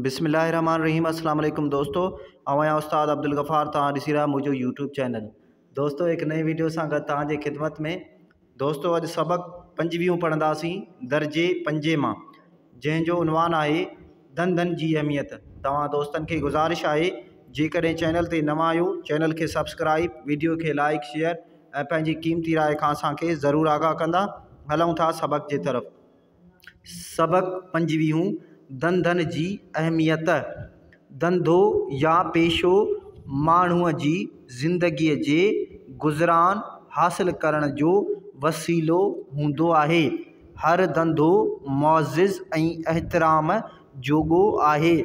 بسم الله الرحمن الرحيم السلام عليڪم دوستو آئون آهيان استاد عبدالغفار توهان ڏسي رهيا منهنجو يوٽيوب چينل دوستو هڪ نئين ويڊيو سان گڏ توهان جي خدمت ۾ دوستو اڄ سبق پنجويهون پڙهنداسين درجي پنجين مان جنهن جو عنوان آهي ڌنڌن جي اهميت توهان دوستن کي گذارش آهي جيڪڏهن چينل تي نوان آهيو چينل کي سبسڪرائب ويڊيو کي لائڪ شيئر ۽ پنهنجي قيمتي راء کان اسان کي ضرور آگاهه ڪندا هلون ٿا سبق جي طرف سبق پنجويهون، ڌنڌن جي اهميت، ڌنڌو يا پيشو ماڻهوء جي زندگيء جي گذران حاصل ڪرڻ جو وسيلو هوندو آهي. هر ڌنڌو معزز ۽ احترام جوڳو آهي.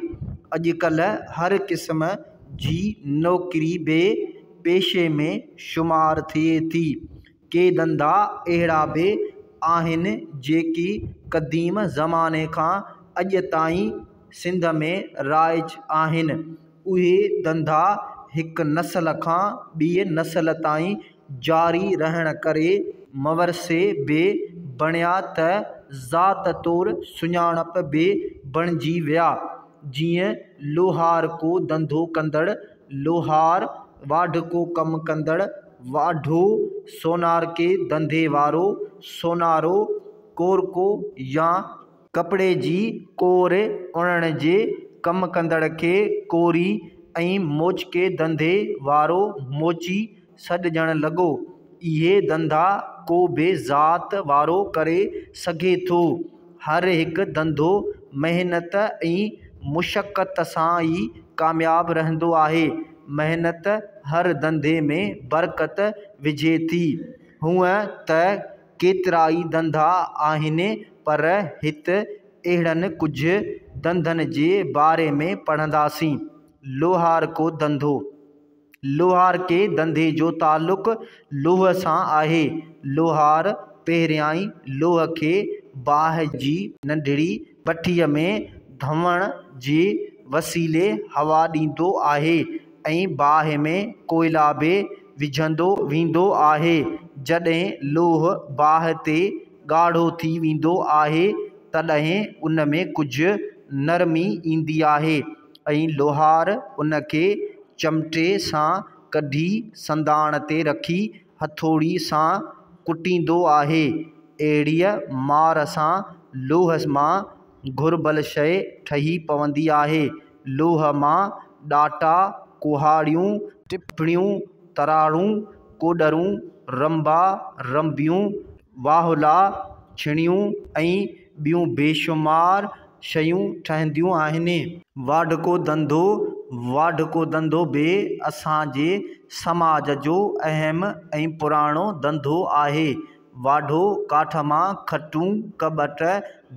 اڄڪلهه هر قسم جي نوڪري به پيشي ۾ شمار ٿئي ٿي. ڪي ڌنڌا اهڙا به آهن جيڪي قديم زماني کان اڄ تائين سنڌ ۾ رائج آهن. اهي ڌنڌا هڪ نسل کان ٻئي نسل تائين جاري رهڻ ڪري مورثي به بڻيا ته ذات طور سڃاڻپ به بڻجي ويا. جيئن لوهارڪو ڌنڌو ڪندڙ لوهار، واڍڪو ڪم ڪندڙ واڍو، سونارڪي ڌنڌي وارو سونارو، ڪورڪو يا ڪپڙي جي ڪور اڻڻ جي ڪم ڪندڙ کي ڪوري ۽ موچڪي ڌنڌي وارو موچي سڏجڻ لڳو. اهي ڌنڌا ڪو به ذات وارو ڪري سگهي ٿو. هر هڪ ڌنڌو محنت ۽ مشقت سان ئي ڪامياب رهندو آهي. محنت هر ڌنڌي ۾ برڪت وجهي ٿي. هونء ته ڪيترائي ڌنڌا آهن پر هت اهڙن ڪجهه ڌنڌن جي باري ۾ پڙهنداسين. لوهارڪو ڌنڌو. لوهارڪي ڌنڌي جو تعلق لوهه سان آهي. لوهار پهريائين لوهه کي باهه جي ننڍڙي بٺيء ۾ ڌوڻ جي وسيلي هوا ڏيندو آهي ۽ باهه ۾ ڪوئلا به وجهندو ويندو آهي. جڏهن لوهه باهه تي ڳاڙهو ٿي ويندو آهي، تڏهن ان ۾ ڪجهه نرمي ايندي آهي ۽ لوهار ان کي چمٽي سان ڪڍي سنداڻ تي رکي هٿوڙي سان ڪٽيندو آهي. اهڙيء مار سان لوهه مان گهربل شيء ٺهي پوندي آهي. لوهه مان ڏاٽا، ڪهاڙيون، ٽپڻيون، تراڙون، ڪوڏرون، رنبا، رنبيون، واهولا، ڇڻيون ۽ ٻيون بيشمار شيون ٺهنديون آهن. واڍڪو ڌنڌو، واڍڪو ڌنڌو به اسان جي سماج جو اهم ۽ پراڻو ڌنڌو آهي. واڍو ڪاٺ مان کٽون، ڪٻٽ،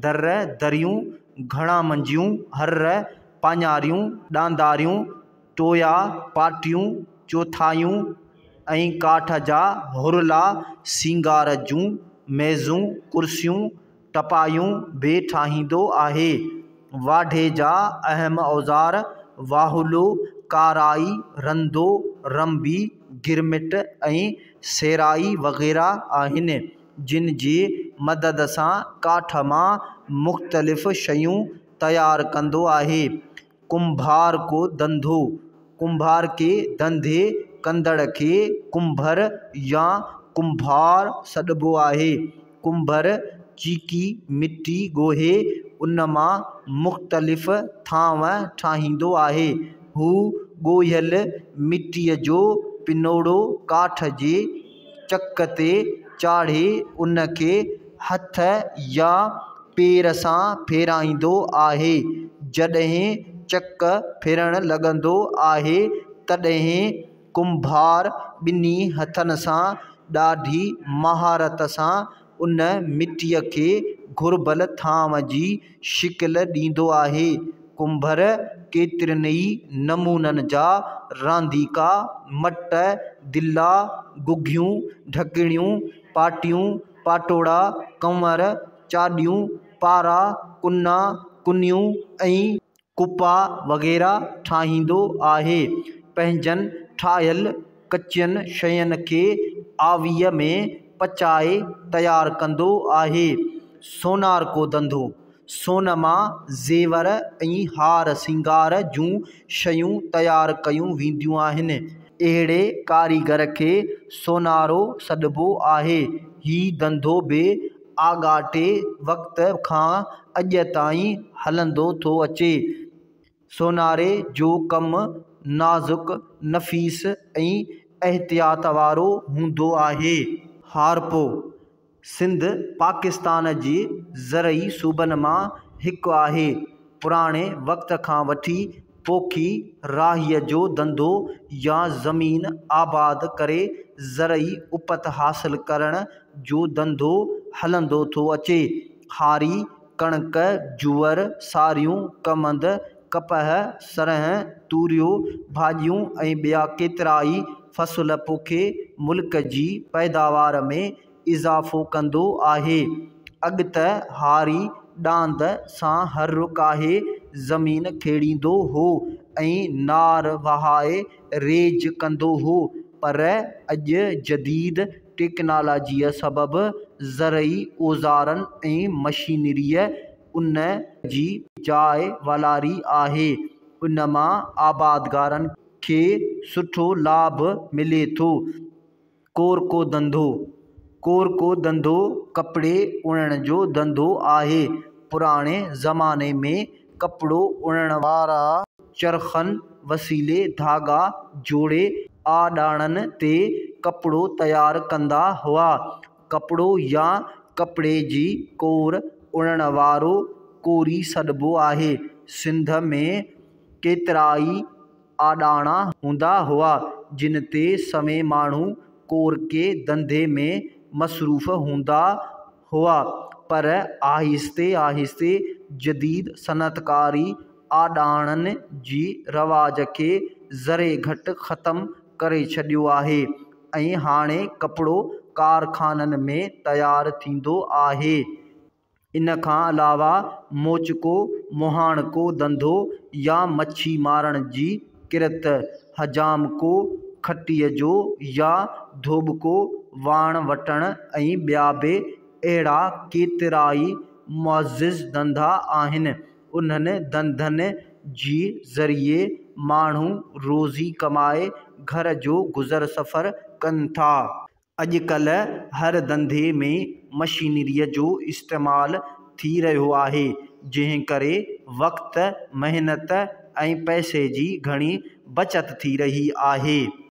در، دريون، گهڻا منجيون، هر، پاڃاريون، ڏانداريون، ٽويا، پاٽيون، چوٿايون ۽ ڪاٺ جا هرلا، سينگار جون ميزون، ڪرسيون، ٽپايون به ٺاهيندو آهي. واڍي جا اهم اوزار واهولو، ڪارائي، رندو، رنبي، گرمٽ ۽ سيرائي وغيره آهن، جن جي مدد سان ڪاٺ مان مختلف شيون تيار ڪندو آهي. ڪنڀارڪو ڌنڌو، ڪنڀارڪي ڌنڌي ڪندڙ کي ڪنڀر يا ڪنڀار سڏبو آهي. ڪنڀر چيڪي مٽي ڳوهي ان مان مختلف ٿانو ٺاهيندو آهي. هو ڳوهيل مٽيء جو پنوڙو ڪاٺ جي چڪ تي چاڙهي ان کي هٿ يا پير سان ڦيرائيندو آهي. جڏهن چڪ ڦرڻ لڳندو آهي، تڏهن ڪنڀار ٻنهي هٿن سان ڏاڍي مهارت سان ان مٽيء کي گهربل ٿانو جي شڪل ڏيندو آهي. ڪنڀر ڪيترن ئي نمونن جا رانديڪا، مٽ، دلا، گگهيون، ڍڪڻيون، پاٽيون، پاٽوڙا، ڪنور، چاڏيون، پارا، ڪنا، ڪنيون ۽. ڪپا وغيره ٺاهيندو آهي. پنهنجن ٺاهيل ڪچين شين کي آويء ۾ پچائي تيار ڪندو آهي. سونارڪو ڌنڌو، سون مان زيور ۽ هار سينگار جون شيون تيار ڪيون وينديون آهن. اهڙي ڪاريگر کي سونارو سڏبو آهي. هي ڌنڌو به آڳاٽي وقت کان اڄ تائين هلندو ٿو اچي. سوناري جو ڪم نازڪ، نفيس ۽ احتياط وارو هوندو آهي. هارپو، سنڌ پاڪستان جي زرعي صوبن مان هڪ آهي. پراڻي وقت کان وٺي پوکي راهيء جو ڌنڌو يا زمين آباد ڪري زرعي اپت حاصل ڪرڻ جو ڌنڌو هلندو ٿو اچي. هاري ڪڻڪ، جوئر، ساريون، ڪمند، ڪپهه، سرنهن، توريو، ڀاڄيون ۽ ٻيا ڪيترائي فصل پوکي ملڪ جي پيداوار ۾ اضافو ڪندو آهي. اڳ ته هاري ڏاند سان هر ڪاهي زمين کيڙيندو هو ۽ نار وهائي ريج ڪندو هو پر اڄ جديد ٽيڪنالاجيء سبب زرعي اوزارن ۽ مشينريء ان جي جاء والاري آهي. ان مان آبادگارن کي سٺو لاڀ ملي ٿو. ڪورڪو ڌنڌو، ڪورڪو ڌنڌو ڪپڙي اڻڻ جو ڌنڌو آهي. پراڻي زماني ۾ ڪپڙو اڻڻ وارا چرخن وسيلي ڌاڳا جوڙي آڏاڻن تي ڪپڙو تيار ڪندا هئا. ڪپڙو يا ڪپڙي جي ڪور اڻڻ وارو ڪوري سڏبو آهي. سنڌ ۾ ڪيترائي آڏاڻا هوندا هئا، جن تي سوين ماڻهو ڪورڪي ڌنڌي ۾ مصروف هوندا هئا، پر آهستي آهستي جديد صنعتڪاري آڏاڻن جي رواج کي ذري گهٽ ختم ڪري ڇڏيو آهي ۽ هاڻي ڪپڙو ڪارخانن ۾ تيار ٿيندو آهي. ان کان علاوه موچڪو، مهاڻڪو ڌنڌو يا مڇي مارڻ جي ڪرت، حجامڪو، کٽيء جو يا ڌوٻڪو واڻ وٽڻ ۽ ٻيا به اهڙا ڪيترائي معزز ڌنڌا آهن. انهن ڌنڌن جي ذريعي ماڻهو روزي ڪمائي گهر جو گذر سفر ڪن ٿا. اڄڪلهه هر ڌنڌي ۾ مشينريء جو استعمال ٿي رهيو آهي، جنهن ڪري وقت، محنت ۽ پئسي جي گهڻي بچت ٿي رهي آهي.